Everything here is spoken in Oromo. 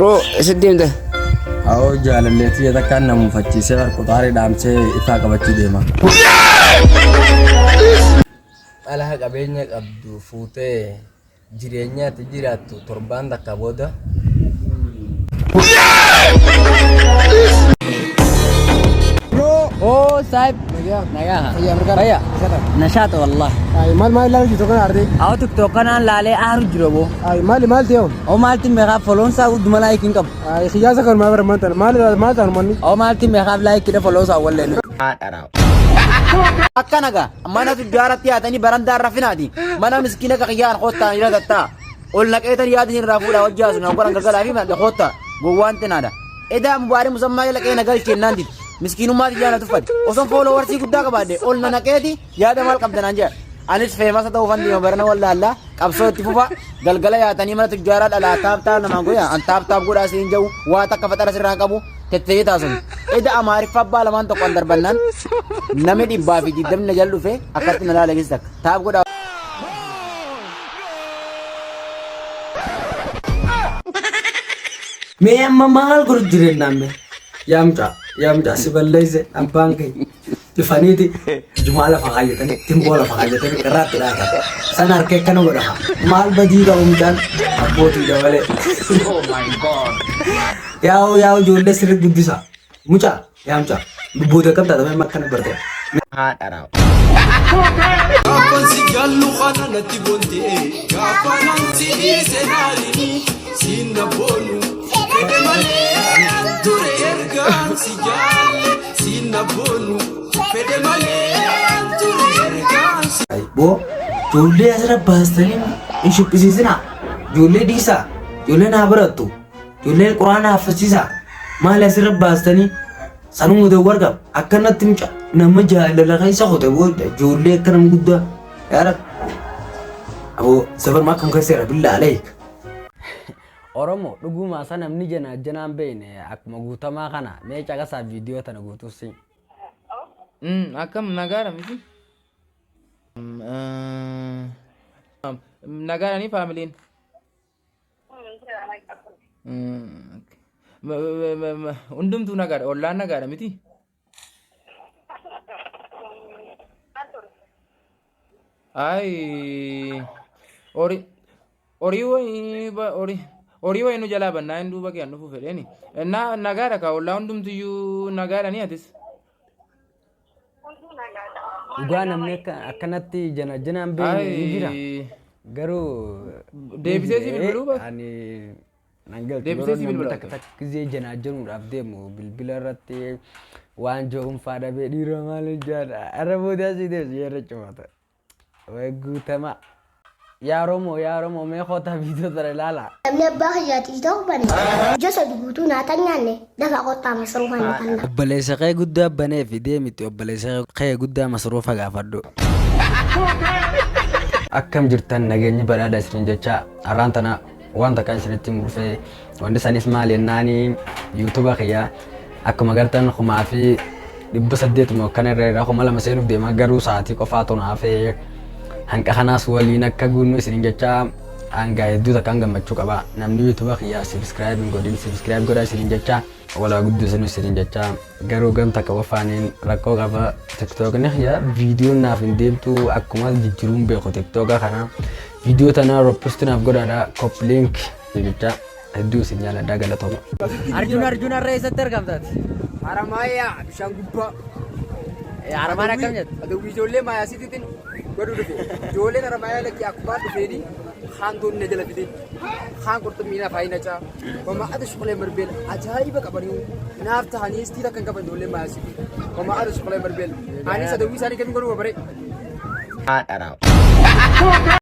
Bro, eessa deemta? Awoo jaalallee tiyya takkaan na muufachiisee qarquxaarii dhaamsee ifaa qabachuu deema. Dhalaa qabeenya qabdu fuutee jireenya ati jiraattu torbaan takka booda. Oh, sahib. Nagaa. Fayya. Nashaata wallah. Ay, maal maal ilaalu jirtu kana ardee? Awo TikTok kanaan laalee aaru jira boo. Ay, maali maal ta'e? O maalti meeqaaf foloonsaa gudduma laayikii hin qabu. Ay, siyaasa kan maa bara maal maal maal ta'an manni? O maalti meeqaaf laayikiidha foloosaa walleen. Akkana gaa mana tujjaaratti yaatanii barandaa irra finaati. Mana miskiina ka kiyyaan koottaa irra tattaa. Ol naqeetan yaada isin irraa fuudhaa hojii haasuna hoggaran galgalaa fi madda koottaa gowwaan xinaadha. Edaa mubaarii musammaa jala qeena galchee naan didi. Miskiinummaa tiyyaa na tuffate. Osoon fooloowarsii guddaa qabaadhe ol na naqeeti yaada maal qabda naan jedha. Anis feemasa ta'uufan deema barana wallaallaa qabsoo itti fufa galgala yaatanii mana tujjaaraa dhalaa taap taap namaan godha an taap taap godhaa siin jedhu waa takka faxara sirraan qabu tettee taasifnu. Eda Amaariffa abbaa lamaan tokko an darbannaan namni 120 na jala dhufe akkatti na laala keessa takka. Taap godhaa. Mee amma maal godhu jireenyaan mee? Yaa mucaa, yaa mucaa si balleesse abbaan kee. Dhufaniiti jumaa lafa kaayyatanii, timboo lafa kaayyatanii irraatti dhaatan. Sana harka akkana godha. Maal badii qaba mucaan abbootii dabalee. Yaa'u yaa'u ijoollee sirri guddisa. Mucaa yaa mucaa booda akkam taata mee akkana barte. Gaafan si jaallu kana natti bonte gaafa nan si dhiise naalini siin na boonu fedhe malee an ture ergaan si jaalle siin na boonu fedhe malee an ture ergaan si Boo ijoollee asirra baastanii hin shubbisiisinaa. Ijoollee dhiisaa. Ijoolleen haa barattu. Ijoolleen quraana haffisiisaa. Maali asirra baastanii sanuma dawwar qaba. Akkanatti mucaa nama jaalala keessa kute booda ijoollee akka nama guddaa. Yaa Rabbi. Aboo safar maa akkam keessa jira billaa aleek. Oromo dhuguma isa namni janaajjanaan beekne akkuma guutamaa kana mee caqasaa viidiyoo tana guutuusi. Akkam nagaadha miti? Nagaadha ni faamiliin? Hundumtuu nagaadha. Ollaan nagaadha miti? Ayi horii horii wayii horii horii wayii nu jalaa bannaa hin duuba kee an dhufuu fedheeni. Na nagaadha kaa ollaa hundumtiyyuu nagaadha ni atis. Dhugaa namni akka akkanatti janajjanaan beekne ni jira. Ayi Garuu deebisee si bilbiluu ba? Ani nan galchu Deebisee yeroo si namni bilbila. takka takka gizee janajjanuudhaaf deemu bilbila irratti waan je'umfaa dhabee dhiira maal jaadha. Arra booda asii deebisu yeroo cufata. Way guutamaa. Yaa Oromoo yaa Oromoo mee kootaa viidiyoo tana ilaalaa. Namni abbaa kiyyaatii ta'u bane ija sadi guutuu nyaata hin nyaanne dafaa kottaa masruufa nu kanna. Obboleessa kee guddaa baneefi deemiti obboleessa kee guddaa masruufa gaafadhu. Akkam jirtan nageenyi badhaadha isinin jecha har'aan tana waan takka isinitti himu dhufe wanti sanis maal jennaani yuutuuba kiyya akkuma gartan 1800 moo akkana irra irraa 2000 seenuuf deema garuu sa'aatii qofaatu na hafe hanqa kanaas waliin akka guunnu isinin jecha hanga hedduu takkaan gammachuu qaba namni yuutuuba kiyya subscribe hin godhin subscribe godhaa isinin jecha walaa guddisinu isinin jecha garuu gam takka qofaaniin rakkoo qaba tiktookni kiyya viidiyoon naaf hin deemtu akkuma jijjiruun beeku tiktooka kana viidiyoo tana repost naaf godhaadha copy link jecha hedduu isin jaaladha galatooma. Arjun Arjun har'a eessatti argamtaati? Haramaayaa bishaan gubbaa. Haramaan akkam jette? Adawwi ijoollee maayaasiitiin godhu dhufe. Ijoolleen haramaayaa lakkii akkumaan dhufeeni kaan doonii na jala fide. Kaan qurxummii na faayi nacaa. Wama adu shuqlee marbeel ajaa'iba qabanii naaf tahanii istii takka hin qaban ijoolleen maayaasiitii. Wama adu shuqlee marbeel. Anis adawwii isaanii kamiin godhuu baree.